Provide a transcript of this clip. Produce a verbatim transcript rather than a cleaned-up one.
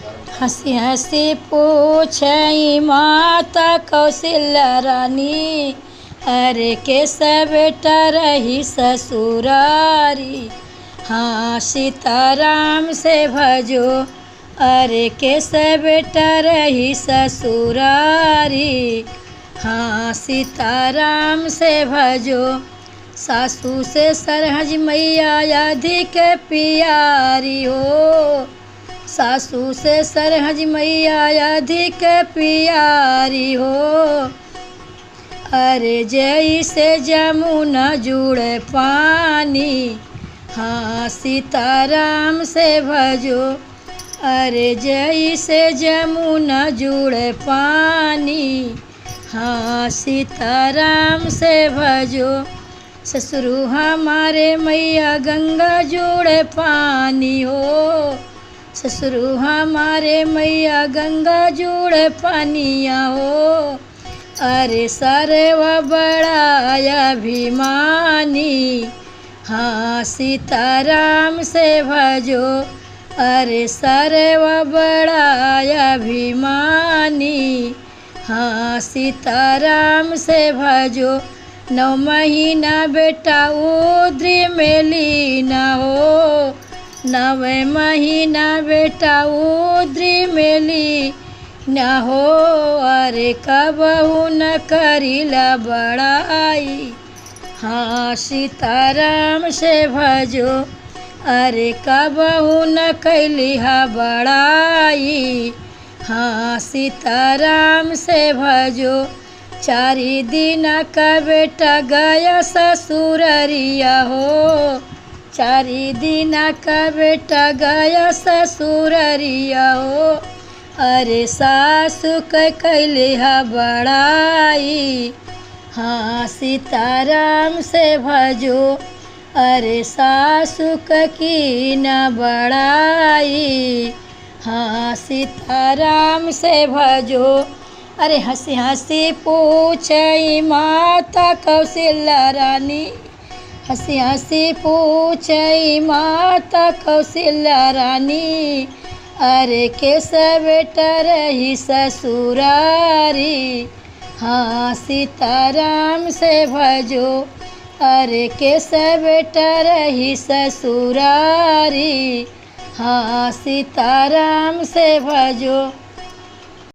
हँसी हँसी पूछई माता कौशल्या रानी, अरे केस बेटा रही ससुरारी। हाँ सीताराम से भजो, अरे केस बेटा रही ससुरारी। हाँ सीताराम से भजो, सासू से सरहज मैया अधिक प्यारी हो। सासू से सरहज मैया अधिक प्यारी हो। अरे जैसे जमुना जुड़े पानी, हाँ सीताराम से भजो। अरे जैसे जमुना जुड़े पानी, हाँ सीताराम से भजो। ससुरु हमारे मैया गंगा जुड़े पानी हो। ससुरु हमारे मैया गंगा जुड़े पानिया हो। अरे सरवा बड़ा अभिमानी, हाँ सीताराम से भजो। अरे सरवा बड़ा अभिमानी, हाँ सीताराम से भजो। नौ महीना बेटा उद्री में लीना हो। नवे महीना बेटा उद्री में लीना हो। अरे कबहू न करीला बड़ाई, हाँ सीताराम से भजो। अरे कबहू न कैली हा बड़ाई, हाँ सीताराम से भजो। चारि दिना का बेटा गया ससुररिया हो। चारि दिना का बेटा गया ससुररिया हो। अरे सासु के कैली हा बड़ाई, हाँ सीताराम से भजो। अरे सासु के कीना बड़ाई, हाँ सीताराम से भजो। अरे हँसी हँसी पूछई माता कौशल्या रानी। हँसी हँसी पूछई माता कौशल्या रानी। अरे केस बेटा रही ससुरारी, हाँ सीताराम से भजो। अरे केस बेटा रही ससुरारी, हाँ सीताराम से भजो।